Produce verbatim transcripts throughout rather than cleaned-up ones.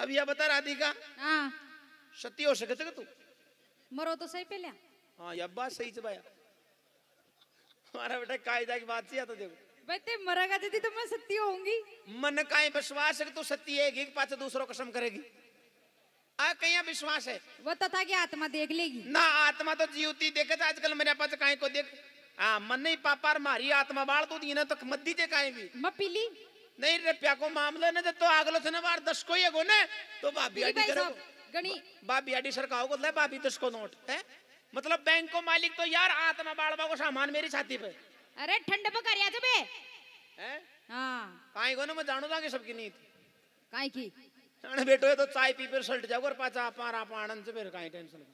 अब यह बता राधिका, हाँ। सती हो सके थे तू? मरो तो सही पहले। हाँ, यह बात सही च भाया। हमारा बेटा कायदा की बात सी, या तो देखो। भाई, ते मरेगा जदी तो मैं सती होऊंगी। मन काई विश्वास है कि तू सती है कि पाछे दूसरों कसम करेगी? आ कहीं विश्वास है? वो तो था कि आत्मा देख लेगी। ना, आत्मा तो जीवती देखे था आजकल मेरे पास काई को देख। हाँ, मन नहीं पापा और मारी आत्मा बाल तू दीना तो मत दीजे काई भी। मैं पीली। नहीं रे प्या को मामला ना, जब तो आगलो थे ना बार दस को ये गो ने, तो भाभी पीली आडी भाई करे साहब, को। गणी। भाभी आडी सरकाओ को ले भाभी दस को नोट है। मतलब बैंक को मालिक तो यार आत्मा बाल को सामान मेरी छाती पे। अरे ठंड में कर बे। हैं? हाँ। काई को ना मैं जानू था कि सबकी नीत। काई की? अरे बेटो, ये तो चाय पी फिर सल्ट जाओ और पाछा पारा पाणन से फिर काई टेंशन।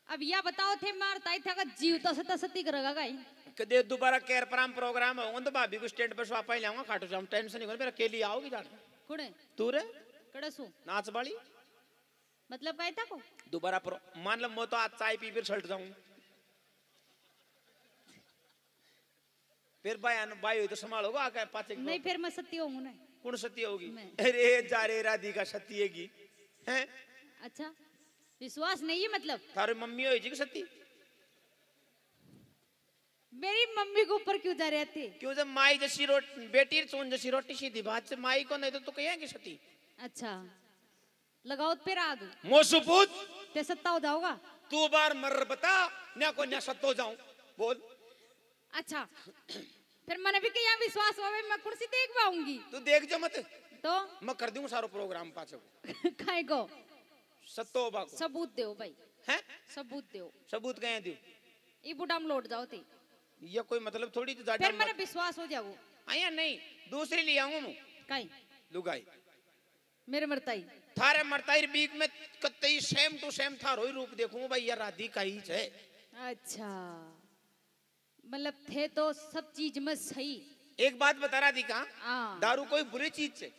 अब या बताओ थे मारता ही था का जीव तो सता सती करेगा काई? कदे दोबारा केयर प्राम प्रोग्राम होगा तो भाभी को स्टैंड पर स्वापा ही लाऊंगा, खाटू श्याम टेंशन नहीं कर, मेरा के लिए आओगी जान। कुड़े? तू रे? कड़े सु? नाच वाली? मतलब काई था को? दोबारा प्रो-, मान लो मैं तो आज चाय पी फिर सल्ट जाऊं। फिर भाई, भाई हो तो संभालोगा आके पाछे को। नहीं, फिर मैं सती होऊंगी ना। कौन सती होगी? मैं। अरे जा रे राधिका सती है की? हैं? अच्छा, विश्वास नहीं है मतलब? थारे मम्मी होई जी की सती? मेरी मम्मी के ऊपर क्यों जा रहे थे? क्यों जब माई जैसी रोटी, बेटी चून जैसी रोटी सीधी बात से माई को नहीं तो तू कहेंगे सती। अच्छा, लगाओ फिर आग। मोसू पूत, ते सत्ता हो जाओगा। तू बार मर बता, न्या को न्या सत्तो जाऊं। बोल। अच्छा, फिर मैंने भी क्या विश्वास हो, मैं कुर्सी देख पाऊंगी? तू देख जो मत। तो? मैं कर दूं सारो प्रोग्राम पाछो। काय को? सत्तो बाको। सबूत दो भाई। हैं? सबूत दो। सबूत कहें दू? ई बुढ़ा में लौट जाओ थे। ये कोई मतलब थोड़ी तो फिर मैंने विश्वास हो जाओ। आया नहीं, दूसरी ले आऊं मैं। काय? लुगाई। मेरे मरताई। थारे मरताई बीक में कत्ते ही same to same थारो ही रूप देखूं भाई, ये राधिका ही है। अच्छा, मतलब थे तो सब चीज में सही। एक बात बता राधिका, हाँ। दारू कोई बुरी चीज है?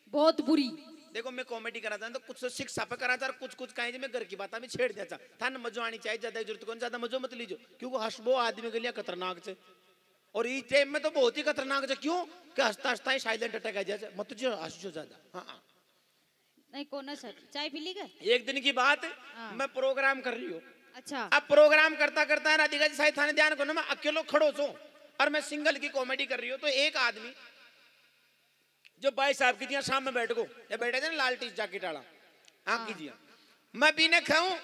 बहुत बुरी। देखो, मैं कॉमेडी करा था तो कुछ तो शिक्षा पे करा था और कुछ कुछ कहें जी मैं घर की बातें भी छेड़ दिया था। थाने मजो आनी चाहिए, ज्यादा जरूरत कौन, ज्यादा मजो मत लीजो, क्योंकि हंसबो आदमी के लिए खतरनाक छे। और इस टाइम में तो बहुत ही खतरनाक छे। क्यों? कि हंसता हंसता ही साइलेंट अटैक आ जाए। मत जो हंस जो ज्यादा। हाँ, हाँ। नहीं, कौन है सर? चाय पी ली क्या? एक दिन की बात, हाँ। मैं प्रोग्राम कर रही हूँ। अच्छा। अब प्रोग्राम करता करता है राधिका जी, शायद थाने ध्यान को ना, मैं अकेलो खड़ो छो और मैं सिंगल की कॉमेडी कर रही हूँ, तो एक आदमी जो भाई साहब की जिया सामने बैठ को, या बैठा था ना लाल टी जैकेट वाला, हाँ, हाँ। की जिया, मैं भी ने खाऊं,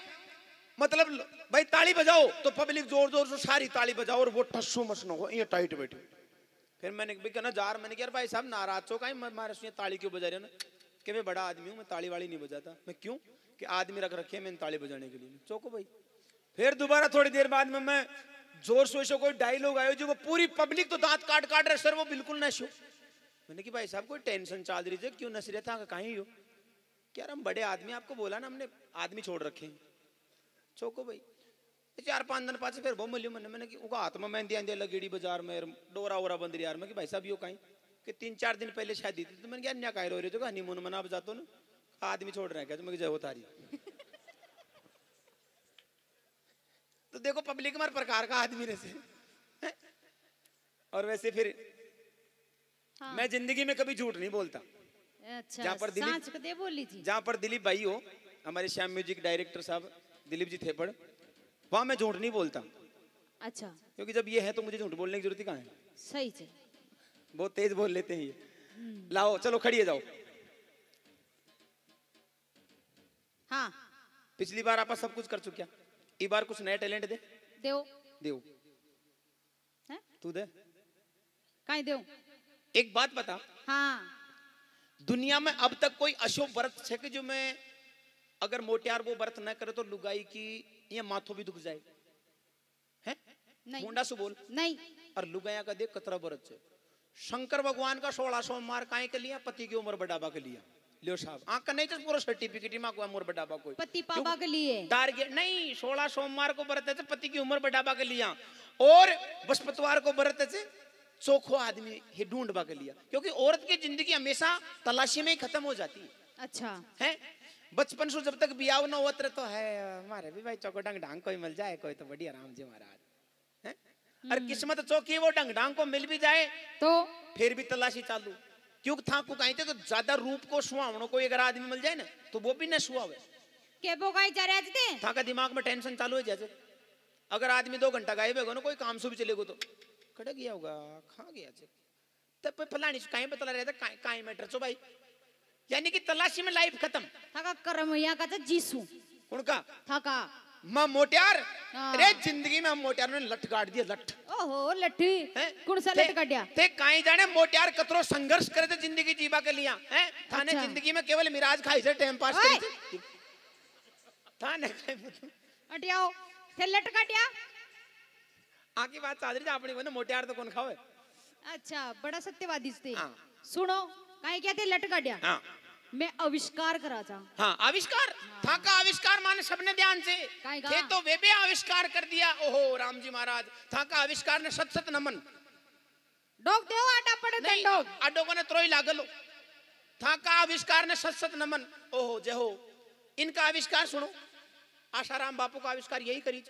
मतलब भाई ताली बजाओ, तो पब्लिक जोर जोर से सारी ताली बजाओ और वो ठस्सो मस न हो, ये टाइट बैठी। फिर मैंने भी कहना जार, मैंने कहा, "यार भाई साहब, नाराज छो काई, म-, मारे सुनिए ताली क्यों बजा रहे हो ना?" कि मैं बड़ा आदमी हूँ, मैं ताली वाली नहीं बजाता। मैं क्यों? कि आदमी रख रखे हैं मैंने ताली बजाने के लिए। चौको भाई। फिर दोबारा थोड़ी देर बाद में मैं जोर से, से कोई डायलॉग आयो जो वो पूरी पब्लिक तो दांत काट काट रहे, सर वो बिल्कुल नशो। मैंने कि भाई साहब कोई टेंशन चाल रही थी, क्यों नस रहे था, कहीं हो? कि यार हम बड़े आदमी, आपको बोला ना हमने, आदमी छोड़ रखे हैं। चौको भाई। चार पांच दिन पाछे फिर वो मिलियो मैंने, मैंने कि उका हाथ में मेहंदी आंदी लगेड़ी बाजार में, डोरा ओरा बंद रही यार। मैं कि भाई साहब यो काई? कि तीन चार दिन पहले शादी थी, तो मैंने कहा, "अन्य काय रो रहे हो, हनीमून मना जातो ना, आदमी छोड़ रहे हैं क्या?" तो मैं कि, "जय हो तारी।" तो देखो पब्लिक मार प्रकार का आदमी रहे से। हैं? और वैसे फिर हाँ। मैं जिंदगी में कभी झूठ नहीं बोलता। अच्छा, जहाँ पर दिलीप सांच कदे बोली थी? जहाँ पर दिलीप भाई हो, हमारे श्याम म्यूजिक डायरेक्टर साहब दिलीप जी थेपड़, वहाँ मैं झूठ नहीं बोलता। अच्छा। क्योंकि जब ये है तो मुझे झूठ बोलने की जरूरत ही कहाँ है? सही से। बहुत तेज बोल लेते हैं ये। लाओ, चलो, खड़िए जाओ। हाँ। पिछली बार आप सब कुछ कर चुक्या, इस बार कुछ नया टैलेंट दे। देव। देव। हैं? तू दे। काई देव? एक बात बता, हाँ। दुनिया में अब तक कोई अशो व्रत है कि जो मैं अगर मोटियार वो व्रत न करे तो लुगाई की ये माथो भी दुख जाए? हैं? नहीं। मुंडा से बोल। नहीं। और लुगाया का देख कतरा व्रत है। शंकर भगवान का सोलह सोमवार काय के लिए? पति की उम्र बढ़ावा के लिए। लियो साहब, आंख नहीं तो पूरा सर्टिफिकेट ही मांगो उम्र बढ़ावा कोई। पति पावा के लिए। टारगेट नहीं, सोलह सोमवार को व्रत है तो पति की उम्र बढ़ावा के लिए। और बृहस्पतिवार को व्रत है तो चोखो आदमी ही ढूंढवा के लिए, क्योंकि औरत की जिंदगी हमेशा तलाशी में ही खत्म हो जाती है। अच्छा। हैं? बचपन से जब तक ब्याह न होत रहे तो है, हमारे भी भाई चौको ढंग ढंग कोई मिल जाए, कोई तो बढ़िया राम जी महाराज। हैं? और किस्मत चौकी वो ढंग ढंग को मिल भी जाए तो? फिर भी तलाशी चालू। क्योंकि थाकू कहीं थे तो ज्यादा रूप को सुहावणो कोई अगर आदमी मिल जाए ना, तो वो भी न सुहावे। के वो गाय जा रहे आज ते? थाका दिमाग में टेंशन चालू हो जाए। अगर आदमी दो घंटा गायब होगा ना, कोई काम से भी चलेगो तो, कड़े गया होगा, कहाँ गया थे? तब पे फलानी से काई बतला रहे थे, काई, काई मैटर चो भाई, यानी कि तलाशी में लाइफ खत्म। थाका कर्म यहाँ का था जीसू। कौन का? थाका। माँ मोटियार। हाँ। अरे जिंदगी में हम मोटियार ने लट काट दिया, लट। ओहो, लट्ठी। हैं? कौन सा थे, लट काटिया? थे काई जाने मोटियार कतरो संघर्ष करे थे जिंदगी जीवा के लिए, हैं? थाने अच्छा। जिंदगी में केवल मिराज खाई से, टाइम पास ओए! करी से। थाने काई मतलब? अटियाओ, थे लट काटिया? आकी बात चाल रही थी अपनी, मैंने मोटियार तो कौन खावे। अच्छा, बड़ा सत्यवादी थे। हाँ। सुनो, काई क्या थे लट काटिया? हाँ। मैं आविष्कार करा था। हाँ, आविष्कार। हाँ। थाका आविष्कार माने सबने ध्यान से। काई का? थे तो वे भी आविष्कार कर दिया। ओहो राम जी महाराज, थाका आविष्कार ने सत सत नमन। डोक दो आटा पड़े नहीं, डंडो। आडो को ने त्रोई लागल हो। थाका आविष्कार ने सत सत नमन। ओहो जय हो। इनका आविष्कार सुनो, आशाराम बापू का आविष्कार यही करी।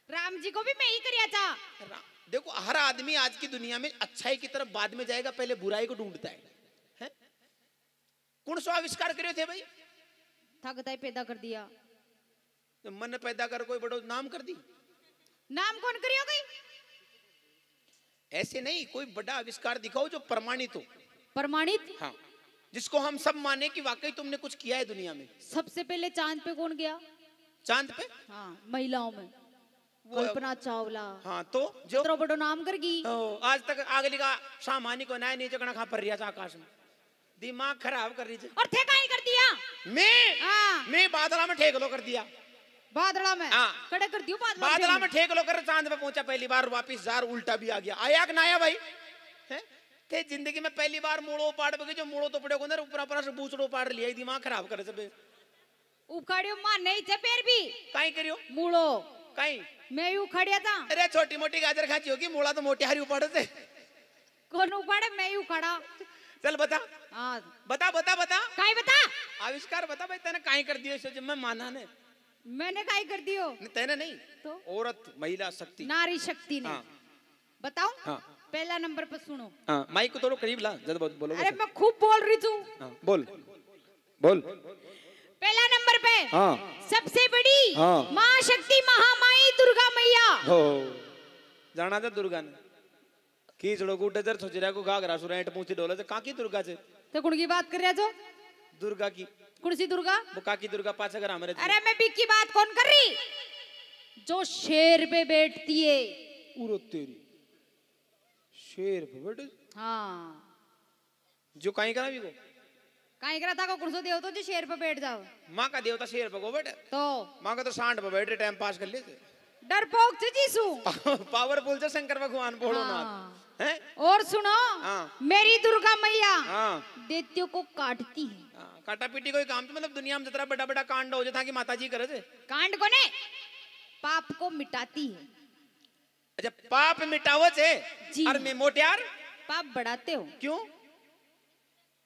राम जी को भी मैं ही करिया था। रा-, देखो, हर आदमी आज की दुनिया में अच्छाई की तरफ बाद में जाएगा, पहले बुराई को ढूंढता है, हैं? कौन सो आविष्कार करे थे भाई? थाकता ही पैदा कर दिया। तो मन पैदा कर कोई बड़ो नाम कर दी। नाम कौन करियो गई? ऐसे नहीं, कोई बड़ा आविष्कार दिखाओ जो प्रमाणित हो। प्रमाणित? हाँ, जिसको हम सब माने कि वाकई तुमने कुछ किया है दुनिया में। सबसे पहले चांद पे कौन गया? चांद पे? हाँ, महिलाओं में। वो कल्पना चावला। हाँ, तो जो इतना बड़ो नाम कर गई। ओ, आज तक अगली का सामान ही को ना, नीचे कणा खा पर रिया था आकाश में। दिमाग खराब कर रही थी। और थे काई कर दिया? मैं? हाँ। मैं बादला में ठेक लो कर दिया। बादला में? हाँ। कड़े कर दियो बादला में बादला ठेक में लो। ठेक लो कर चांद पे पहुंचा पहली बार, वापिस जार उल्टा भी आ गया। आया कि ना आया भाई? हैं? थे जिंदगी में पहली बार मूड़ो उपाड़ बगे, जो मूड़ो तो पड़े को अंदर ऊपर ऊपर से बूचड़ो उपाड़ लिया, दिमाग खराब करे सब। उखाड़ियो मां नहीं थे पैर भी। काई करियो? मूड़ो। काई? मैं ही उखाड़िया था। अरे छोटी मोटी गाजर खाची होगी, मूड़ा तो मोटी हारी उपाड़े थे। कौन उपाड़े? मैं ही उखाड़ा। चल बता। हाँ। बता, बता, बता। काई बता? आविष्कार बता भाई, तने काई कर दियो इसे, जब मैं माना ने। मैंने काई कर दियो? नहीं, तने नहीं। तो? औरत, महिला शक्ति। नारी शक्ति ने। हाँ। बताऊं? हाँ। पहला नंबर पे सुनो। हाँ, माइक को थोड़ा करीब ला, जब बोल-, बोलोगे अरे सब। मैं खूब बोल रही थी। हाँ, बोल। बोल। पहला नंबर पे हाँ। सबसे बड़ी हाँ। महाशक्ति महामाई दुर्गा मैया। हो। जाना था दुर्गा ने। कीचड़ो कूटे जर छोचरा को घाघरा सुरेंट पूछती डोले तो काकी दुर्गा से। तो कौन की बात कर रहा जो? दुर्गा की। कौन सी दुर्गा? वो काकी दुर्गा पाछे घर हमारे। अरे मैं बिक की बात कौन कर रही? जो शेर पे बैठती है। उरो तेरी। शेर पे बैठे? हाँ। जो काई करा भी को? काई करा था को कुर्सो देवतो जी शेर पे बैठ जाओ। माँ का देवता शेर पे को बैठे? तो? माँ का तो सांड पे बैठ रहे, टाइम पास कर लेते। डरपोक थे जीसू। पावरफुल थे शंकर भगवान, भोलोनाथ। हाँ। हैं? और सुनो, हाँ। मेरी दुर्गा मैया हाँ। दैत्यों को काटती है। हाँ, काटा पीटी कोई काम तो मतलब दुनिया में जितना बड़ा बड़ा कांड हो जाता कि माता जी करे थे। कांड कोने? पाप को मिटाती है। अच्छा, पाप मिटावो छे? जी। और मैं मोटियार? पाप बढ़ाते हो। क्यों?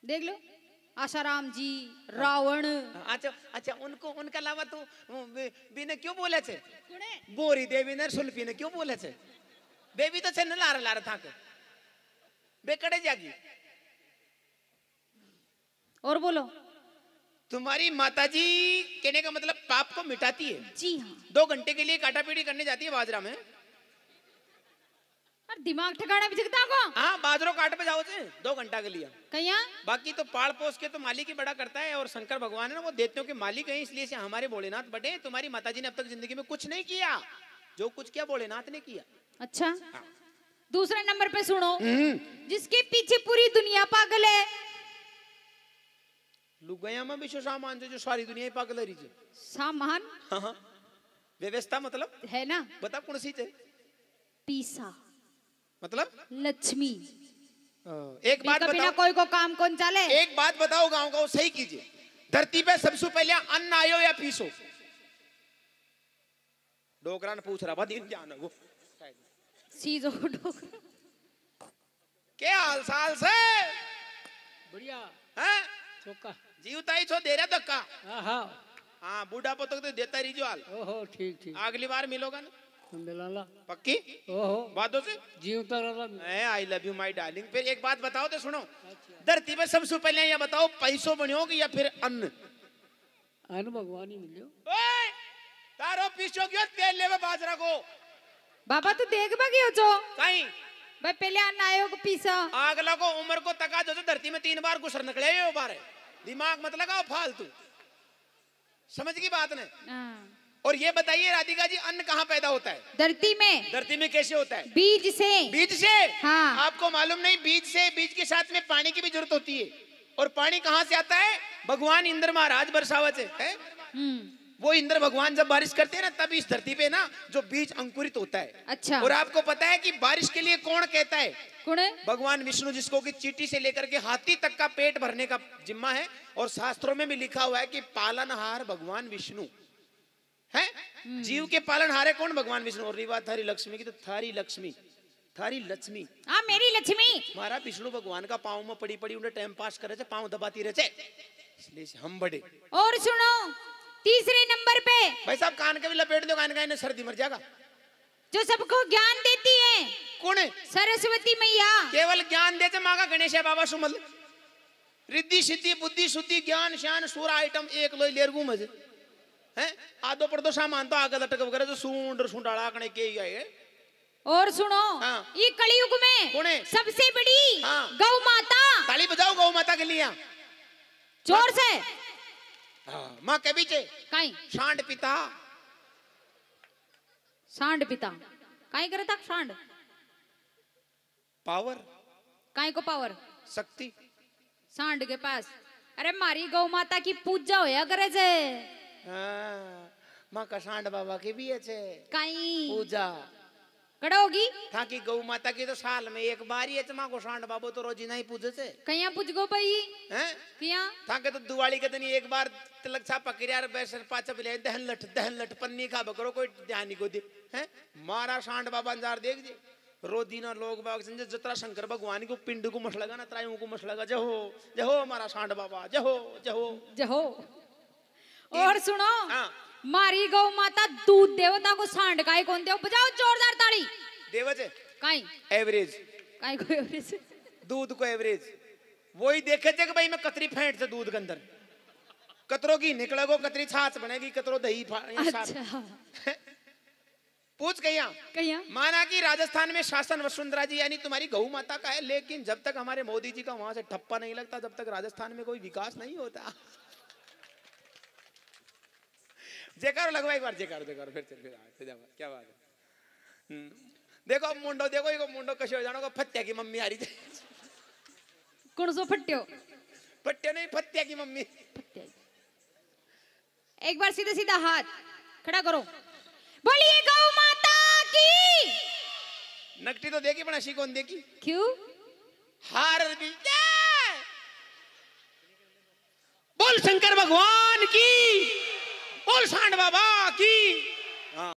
देख लो, आशाराम जी, हाँ। रावण। हाँ, अच्छा, अच्छा, उनको, उनके अलावा तो, वो, बे-, बी ने क्यों बोले छे? कुणे? बोरी देवी ने, सुल्फी ने क्यों बोले छे? बेबी तो छे न लार, लार था के। बेकड़े जागी। और बोलो। तुम्हारी माताजी कहने का मतलब पाप को मिटाती है। जी हाँ। दो घंटे के लिए काटा पीटी करने जाती है बाजरा में। और दिमाग ठिकाने भी जगता को। हाँ, बाजरो काट पे जाओ थे दो घंटा के लिए। कहिया? बाकी तो पाल पोस के तो मालिक ही बड़ा करता है, और शंकर भगवान है ना, वो देत्यों के मालिक हैं, इसलिए से हमारे भोलेनाथ बड़े हैं। तुम्हारी माताजी ने अब तक जिंदगी में कुछ नहीं किया, जो कुछ किया भोलेनाथ ने किया। अच्छा। हाँ। दूसरे नंबर पे सुनो, हम्म। जिसके पीछे पूरी दुनिया पागल है। लुगायां में भी सो सामान जो, जो सारी दुनिया ही पागल है रही जो। सामान? हाँ, हाँ। व्यवस्था मतलब? है ना? बता कौन सी थे? पीसा। मतलब? लक्ष्मी। हाँ, एक बात बताओ। कोई को काम कौन चाले? एक बात बताओ गांव का, वो सही कीजिए। धरती पे सबसे पहले अन्न आयो या पीसो? डोकरा ने पूछ रहा, बदी ध्यान हो। सीजो डोकरा। के हाल साल से? बढ़िया। हैं? चौका। जीवता ही छो दे रहा धक्का। हाँ, हाँ। हाँ, बूढ़ा पतक तो देता रही जो हाल। ओहो, ठीक, ठीक। अगली बार मिलोगा ना? पक्की? ओहो। बातों से? जीवता रहा। मैं I love you my darling। फिर एक बात बताओ तो सुनो। अच्छा। धरती पे सबसे पहले या बताओ, पैसों बन्यो कि या फिर अन्न? अन्न भगवान ही मिल्यो। ओए, तारो पीछो क्यों तेल लेवे बाजरा को? बाबा, तू देख बा गयो जो? काई? भाई, पहले अन्न आयो को पीसा। आगला को उम्र को तका जो, जो धरती में तीन बार घुसर निकले यो बारे। दिमाग मत लगाओ फालतू। समझ गई बात ने? हाँ। और ये बताइए राधिका जी, अन्न कहाँ पैदा होता है? धरती में। धरती में कैसे होता है? बीज से। बीज से? हाँ। आपको मालूम नहीं, बीज से, बीज के साथ में पानी की भी जरूरत होती है। और पानी कहाँ से आता है? भगवान इंद्र महाराज बरसावत है, है? हम्म। वो इंद्र भगवान जब बारिश करते हैं ना, तब इस धरती पे ना जो बीज अंकुरित होता है। अच्छा। और आपको पता है कि बारिश के लिए कौन कहता है? कौन है? भगवान विष्णु, जिसको कि चींटी से लेकर के हाथी तक का पेट भरने का जिम्मा है। और शास्त्रों में भी लिखा हुआ है कि पालनहार भगवान विष्णु है। हम्म। जीव के पालनहार है कौन? भगवान विष्णु। और रही बात थारी लक्ष्मी की, तो थारी लक्ष्मी, थारी लक्ष्मी। हाँ, मेरी लक्ष्मी। मारा विष्णु भगवान का पाँव में पड़ी पड़ी उन्हें टाइम पास करे थे, पाँव दबाती रहे थे, इसलिए से हम बड़े। और सुनो, तीसरे नंबर पे। भाई साहब, कान के भी लपेट दो, कान का इन्हें सर्दी मर जाएगा। जो सबको ज्ञान देती है। कौन है? सरस्वती मैया। केवल ज्ञान दे थे माँ का गणेश है बाबा सुमल। रिद्धि सिद्धि बुद्धि शुद्धि ज्ञान श्यान सूरा आइटम एक लोई लेरगू मजे। हैं? आदो पड़दो सामान तो आगे लटक वगैरह जो सूंड सूंडाला आकने के ही आए। और सुनो, हाँ। ये कलयुग में कौन है? सबसे बड़ी हाँ। गौ माता। ताली बजाओ गौ माता के लिए। जोर से। हाँ, माँ के पीछे। काई? सांड पिता। सांड पिता। काई करे तक सांड? पावर। काई को पावर? शक्ति। सांड के पास। अरे, मारी गौ माता की पूजा होया करे जे। हाँ, माँ का सांड बाबा के भी है छे। काई? पूजा। कड़ा होगी? थाकी गौ माता की तो साल में एक बार ही है, माँ को सांड बाबो तो रोजी नहीं पूजे छे। कहिया पूजगो भाई? हैं? किया? थाके तो दिवाली के दिन एक बार तिलक छापा करिया, बैसर पाछे बोले, "दहन लठ, दहन लठ, पन्नी खा बकरो, कोई ध्यान नहीं को दे।" हैं? मारा सांड बाबा अंजार देख जे। रोदी ना लोग बाग संजय जतरा शंकर भगवान को पिंड को मसलगा ना, त्रायूं को मसलगा। जय हो, जय हो हमारा सांड बाबा, जय हो, जय हो। जय हो। और सुनो, हाँ। मारी गौ माता दूध देवता को सांड काय कौन दे? बजाओ जोरदार ताली। देवे छे। काई? एवरेज। काई को एवरेज? दूध को एवरेज। वही देखे थे कि भाई मैं कतरी फेंट से दूध के अंदर। कतरो घी निकलेगो, कतरी छाछ बनेगी, कतरो दही फा-, या साथ। अच्छा। पूछ कहिया। कहिया। माना कि राजस्थान में शासन वसुंधरा जी यानी तुम्हारी गौ माता का है, लेकिन जब तक हमारे मोदी जी का वहां से ठप्पा नहीं लगता, जब तक राजस्थान में कोई विकास नहीं होता। जयकारो लगवा एक बार, जयकारो, जयकारो, फिर चल, फिर आ, फिर जा, क्या बात है? हम्म। देखो अब मुंडो, देखो इको मुंडो कशे हो जानो को, फत्या की मम्मी आ रही थी। कौन सो फट्यो? फट्यो नहीं, फत्या की मम्मी। फट्या। एक बार सीधा सीधा हाथ खड़ा करो, बोलिए गौ माता की। नकटी तो देखी, पण अशी कौन देखी? क्यों? हार भी जय। बोल शंकर भगवान की, बोल सांड बाबा की।